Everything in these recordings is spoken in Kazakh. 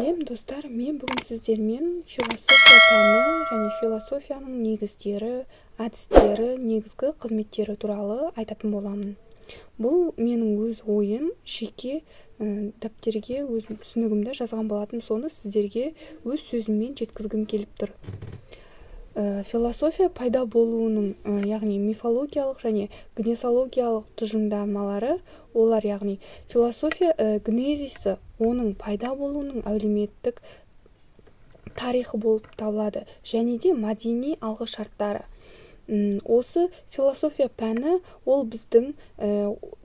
Сәлем, достар! Мен бүгін сіздермен философия пәні және философияның негіздері, әдістері, негізгі қызметтері туралы айтатын боламын. Бұл менің өз ойым, жеке дәптерге өз түсінігімді жазған болатын, соны сіздерге өз сөзіммен жеткізгім келіп тұр. Философия пайда болуының яғни мифологиялық және гнесологиялық тұжырымдамалары, олар, яғни философия генезисі, оның пайда болуының әлеуметтік тарихы болып табылады және де мәдени алғы шарттары. Осы философия пәні, ол біздің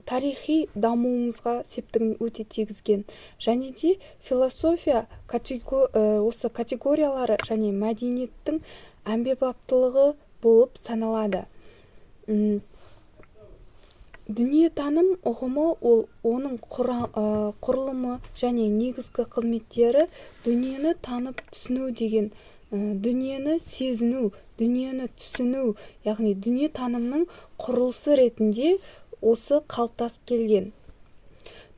тарихи дамуымызға септігін өте тигізген және де философия осы категориялары және мәдениеттің әмбебаптылығы болып саналады. Дүниетаным ұғымы, ол оның құрылымы және негізгі қызметтері дүниені танып түсіну деген, дүниені сезіну, дүниені түсіну, яғни дүниетанымның құрылысы ретінде осы қалыптасып келген.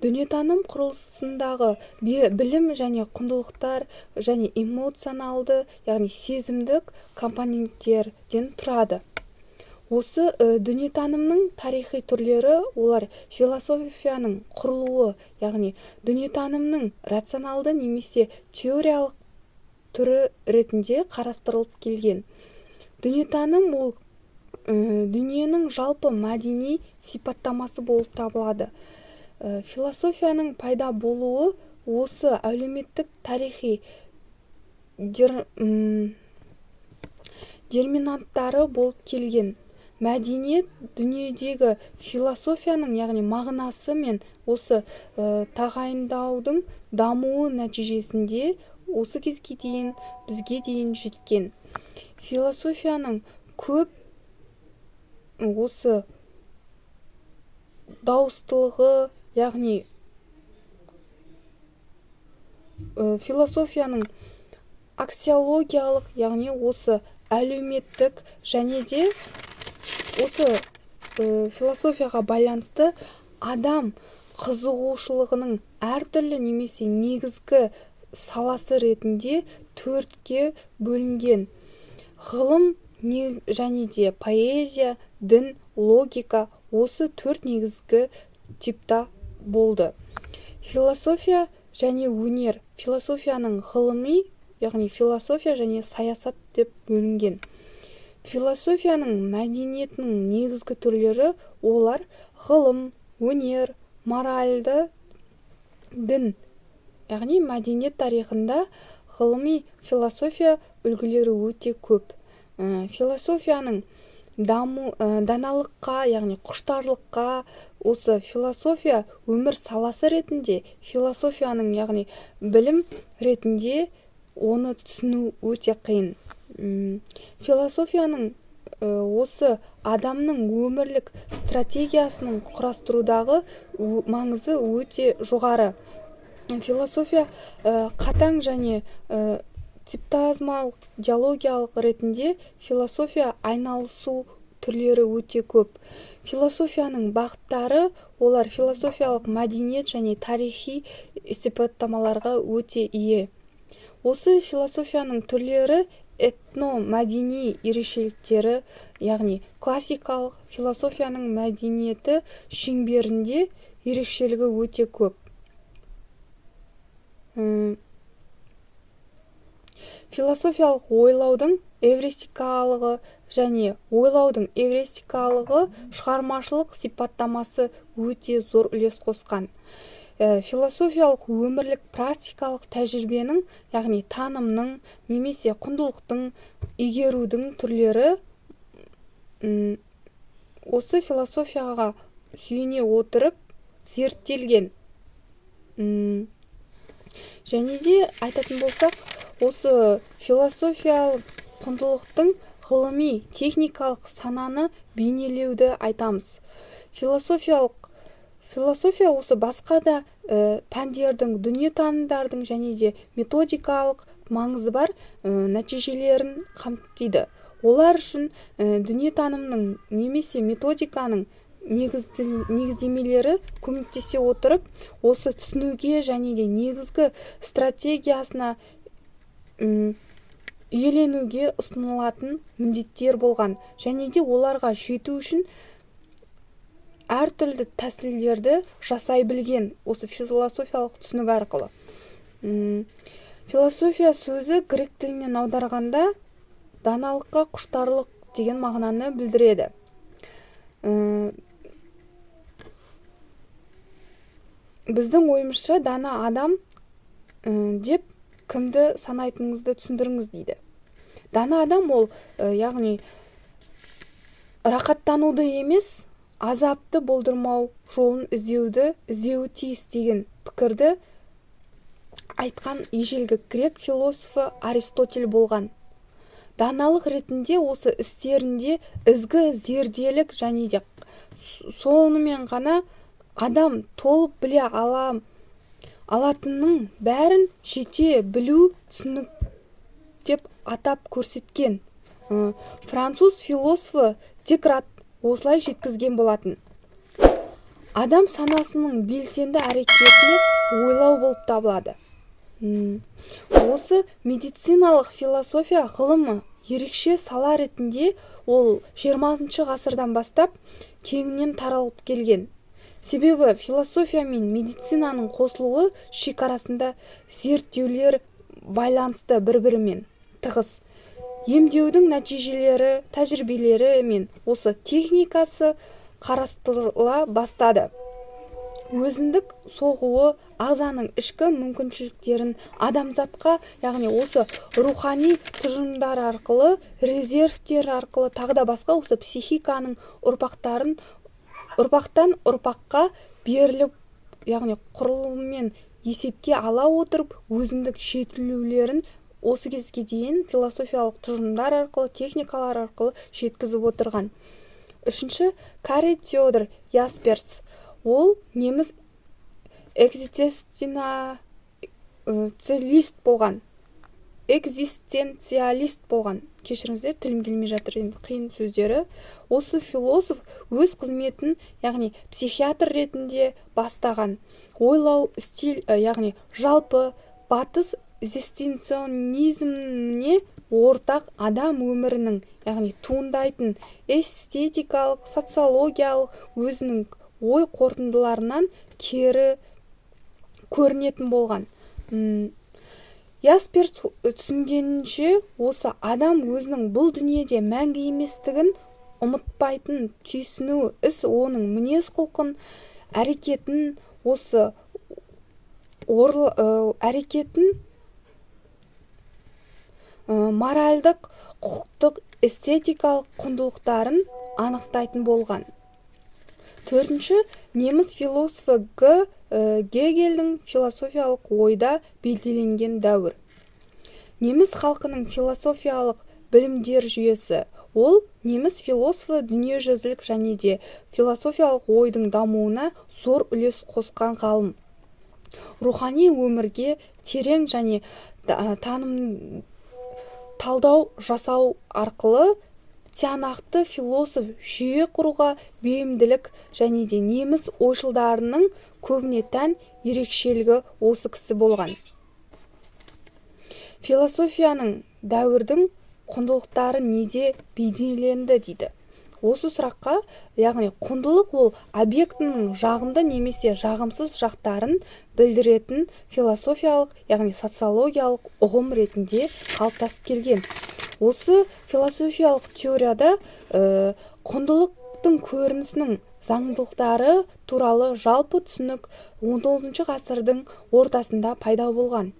Дүниетаным құрылысындағы білім және құндылықтар және эмоционалды, яғни сезімдік компоненттерден тұрады. Осы дүниетанымның тарихи түрлері, олар философияның құрылуы, яғни дүниетанымның рационалды немесе теориялық түрі ретінде қарастырылып келген. Дүниетаным, ол дүниенің жалпы мәдени сипаттамасы болып табылады. Философияның пайда болуы осы әлеуметтік тарихи детерминанттары болып келген. Мәдениет дүниедегі философияның, яғни мағынасы мен осы тағайындаудың дамуы нәтижесінде осы кезге дейін, бізге дейін жеткен. Философияның көп осы дауыстылығы, яғни философияның аксиологиялық, яғни осы әлеуметтік және де осы философияға байланысты адам қызығушылығының әртүрлі немесе негізгі саласы ретінде төртке бөлінген: ғылым және де поэзия, дін, логика. Осы төрт негізгі типта болды. Философия және өнер, философияның ғылыми, яғни философия және саясат деп бөлінген. Философияның мәдениетінің негізгі түрлері, олар ғылым, өнер, моральды, дін. Яғни мәдениет тарихында ғылыми философия үлгілері өте көп. Философияның даму даналыққа, яғни құштарлыққа, осы философия өмір саласы ретінде, философияның, яғни білім ретінде оны түсіну өте қиын. Философияның осы адамның өмірлік стратегиясының құрастырудағы маңызы өте жоғары. Философия қатаң және типтазмалық диалогиялық ретінде философия айналысу түрлері өте көп. Философияның бағыттары, олар философиялық мәдениет және тарихи сипаттамаларға өте ие. Осы философияның түрлері этномәдени ерекшеліктері, яғни классикалық философияның мәдениеті шеңберінде ерекшелігі өте көп. Философиялық ойлаудың эвристикалығы және ойлаудың эвристикалығы шығармашылық сипаттамасы өте зор үлес қосқан. Философиялық өмірлік практикалық тәжірибенің, яғни танымның немесе құндылықтың игерудің түрлері осы философияға сүйене отырып зерттелген. Және де айтатын болсақ, осы философиялық құндылықтың ғылыми техникалық сананы бейнелеуді айтамыз. Философиялық философия осы басқа да пәндердің, дүниетанымдардың және де методикалық маңызы бар нәтижелерін қамтиды. Олар үшін дүниетанымның немесе методиканың негіздемелері көмектесе отырып, осы түсінуге және де негізгі стратегиясына иеленуге ұсынылатын міндеттер болған және де оларға жету үшін әртүрлі тәсілдерді жасай білген осы философиялық түсінік арқылы. Философия сөзі грек тілінен аударғанда даналыққа құштарлық деген мағынаны білдіреді. Біздің ойымызша, дана адам деп кімді санайтыныңызды түсіндіріңіз дейді. Дана адам ол, яғни рақаттануды емес, азапты болдырмау жолын іздеуі тиіс деген пікірді айтқан ежелгі грек философы Аристотель болған. Даналық ретінде осы істерінде ізгі зерделік және де сонымен ғана адам толып біле алатынның бәрін жете білу түсінік деп атап көрсеткен. Француз философы Декрат осылай жеткізген болатын. Адам санасының белсенді әрекеті ойлау болып табылады. Осы медициналық философия ғылымы ерекше сала ретінде ол 20 ғасырдан бастап кеңінен таралып келген. Себебі философия мен медицинаның қосылуы шекарасында зерттеулер байланысты бір-бірімен тығыз. Емдеудің нәтижелері, тәжірибелері мен осы техникасы қарастырыла бастады. Өзіндік соғуы ағзаның ішкі мүмкіншіліктерін адамзатқа, яғни осы рухани тұжырымдар арқылы, резервтер арқылы, тағы да басқа осы психиканың ұрпақтарын ұрпақтан ұрпаққа беріліп, яғни құрылыммен есепке ала отырып, өзіндік жетілулерін осы кезге дейін философиялық тұжырымдар арқылы, техникалар арқылы жеткізіп отырған. Үшінші, Кари Теодор Ясперс. Ол неміс экзистенциалист болған. Экзистенциалист болған. Кешіріңіздер, тілім келмей жатыр, енді қиын сөздері. Осы философ өз қызметін, яғни психиатр ретінде бастаған. Ойлау стиль, яғни жалпы батыс экзистенционизміне ортақ адам өмірінің, яғни туындайтын эстетикалық, социологиялық өзінің ой қорытындыларынан кері көрінетін болған. Ясперс түсінгенінше, осы адам өзінің бұл дүниеде мәңгі еместігін ұмытпайтын түйсіну іс оның мінез құлқын, әрекетін, осы әрекетін моральдық, құқықтық, эстетикалық құндылықтарын анықтайтын болған. Төртінші, неміс философы Г. Гегельдің философиялық ойда белгіленген дәуір. Неміс халқының философиялық білімдер жүйесі. Ол неміс философы дүниежүзілік және де философиялық ойдың дамуына зор үлес қосқан ғалым. Рухани өмірге терең және таным талдау жасау арқылы тиянақты философ жүйе құруға бейімділік және де неміс ойшылдарының көбіне тән ерекшелігі осы кісі болған. Философияның дәуірдің құндылықтары неде бейнеленді дейді. Осы сұраққа, яғни құндылық ол объектінің жағымды немесе жағымсыз жақтарын білдіретін философиялық, яғни социологиялық ұғым ретінде қалыптасып келген. Осы философиялық теорияда құндылықтың көрінісінің заңдылықтары туралы жалпы түсінік 19 ғасырдың ортасында пайда болған.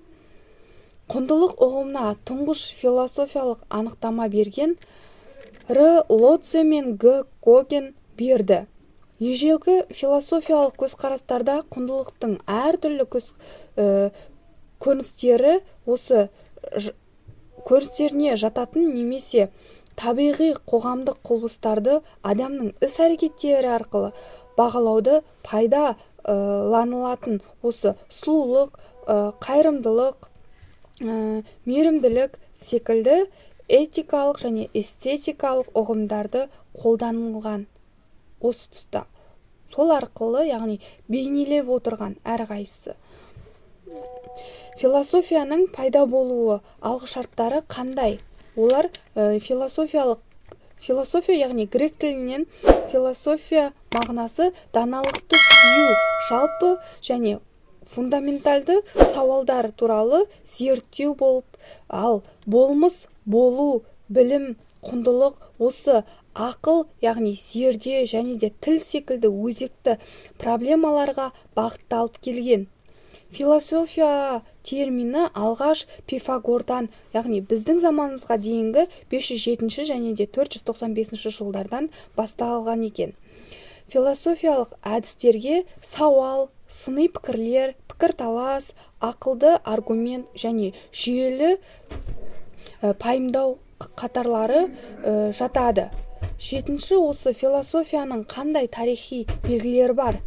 Құндылық ұғымына тұңғыш философиялық анықтама берген Р. Лотце мен Г. Гоген берді. Ежелгі философиялық көзқарастарда құндылықтың әртүрлі көріністері осы көріністеріне жататын немесе табиғи қоғамдық құбылыстарды адамның іс-әрекеттері арқылы бағалауды пайдаланылатын осы сұлулық, қайырымдылық, мейірімділік секілді этикалық және эстетикалық ұғымдарды қолданылған осы тұста. Сол арқылы, яғни, бейнелеп отырған әрқайсысы. Философияның пайда болуы алғышарттары қандай? Олар философиялық философия, яғни грек тілінен философия мағынасы даналықты сүю, жалпы және фундаменталды сауалдар туралы зерттеу болып, ал болмыс, болу, білім, құндылық, осы ақыл, яғни зерде және де тіл секілді өзекті проблемаларға бағытталып келген. Философия термині алғаш Пифагордан, яғни біздің заманымызға дейінгі 507 және де 495 жылдардан басталған екен. Философиялық әдістерге сауал, сыни пікірлер, пікірталас, ақылды аргумент және жүйелі пайымдау қатарлары жатады. Жетінші, осы философияның қандай тарихи белгілері бар?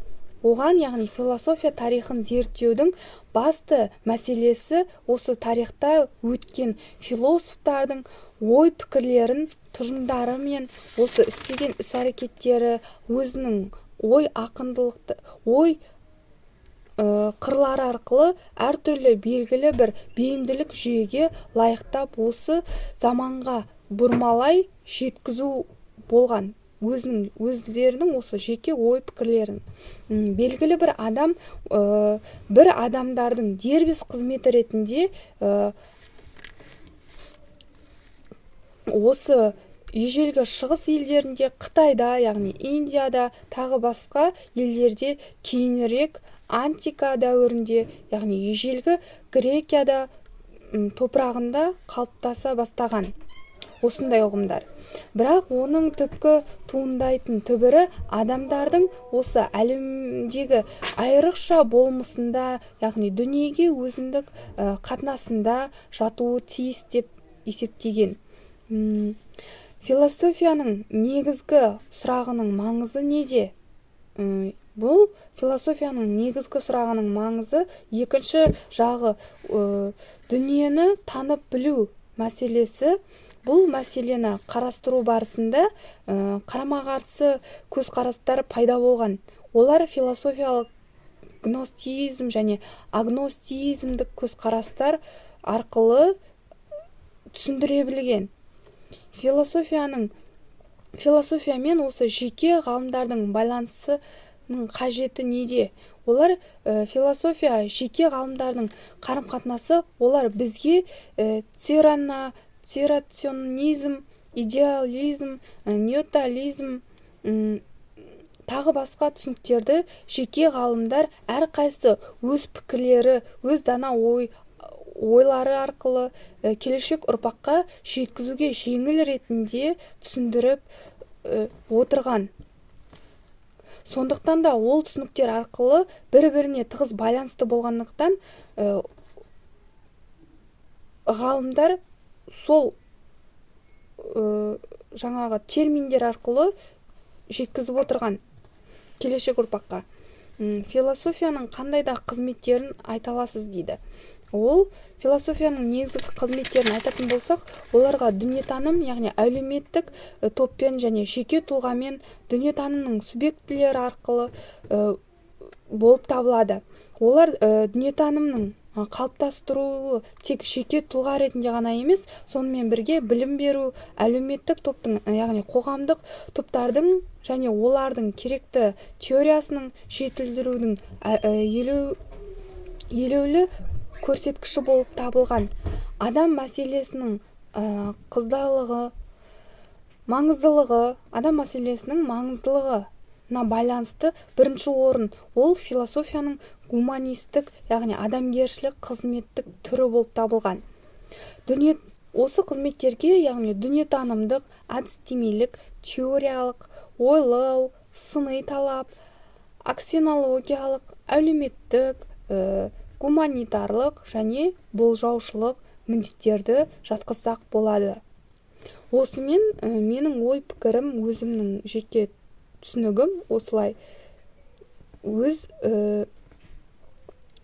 Оған, яғни философия тарихын зерттеудің басты мәселесі осы тарихта өткен философтардың ой пікірлерін, тұжырымдары мен осы істеген іс әрекеттері, өзінің ой ақындылықты ой қырлары арқылы әртүрлі белгілі бір бейімділік жүйеге лайықтап, осы заманға бұрмалай жеткізу болған өзінің, өздерінің осы жеке ой пікірлерін. Белгілі бір адам, бір адамдардың дербес қызметі ретінде осы ежелгі шығыс елдерінде, Қытайда, яғни Индияда, тағы басқа елдерде, кейінірек антика дәуірінде, яғни ежелгі Грекияда топырағында қалыптаса бастаған осындай ұғымдар. Бірақ оның түпкі туындайтын түбірі адамдардың осы әлемдегі айрықша болмысында, яғни дүниеге өзіндік қатынасында жатуы тиіс деп есептеген. Философияның негізгі сұрағының маңызы неде? Бұл философияның негізгі сұрағының маңызы екінші жағы дүниені танып білу мәселесі. Бұл мәселені қарастыру барысында қарама-қарсы көзқарастар пайда болған. Олар философиялық гностизм және агностизмдік көзқарастар арқылы түсіндіре білген. Философияның, философия мен осы жеке ғалымдардың байланысының қажеті неде? Олар философия жеке ғалымдардың қарым-қатынасы, олар бізге цирационизм, идеализм, неотализм, тағы басқа түсініктерді жеке ғалымдар әрқайсысы өз пікірлері, өз дана ойлары арқылы келешек ұрпаққа жеткізуге жеңіл ретінде түсіндіріп отырған. Сондықтан да ол түсініктер арқылы бір-біріне тығыз байланысты болғандықтан, ғалымдар сол жаңағы терминдер арқылы жеткізіп отырған келешек ұрпаққа. Философияның қандай да қызметтерін айта аласыз дейді. Ол философияның негізгі қызметтерін айтатын болсақ, оларға дүниетаным, яғни әлеуметтік топпен және жеке тұлғамен дүниетанымның субъектілері арқылы болып табылады. Олар дүниетанымның қалыптастыруы тек жеке тұлға ретінде ғана емес, сонымен бірге білім беру, әлеуметтік топтың, яғни қоғамдық топтардың және олардың керекті теориясының жетілдірудің елеулі көрсеткіші болып табылған. Адам мәселесінің қыздалығы, маңыздылығы, адам мәселесінің маңыздылығына байланысты бірінші орын ол философияның гуманистік, яғни адамгершілік қызметтік түрі болып табылған. Дүние осы қызметтерге, яғни дүниетанымдық, әдістемелік, теориялық, ойлау, сыни талап, аксиологиялық, әлеуметтік, гуманитарлық және болжаушылық міндеттерді жатқызсақ болады. Осымен менің ой пікірім, өзімнің жеке түсінігім осылай, өз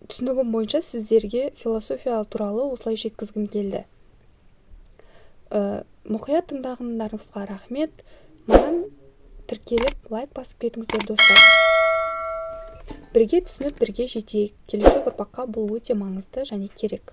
түсінігім бойынша сіздерге философия туралы осылай жеткізгім келді. Мұқият тыңдағандарыңызға рахмет. Маған тіркеліп, лайк басып кетіңіздер, достар. Бірге түсініп, бірге жетейік. Келешек ұрпаққа бұл өте маңызды және керек.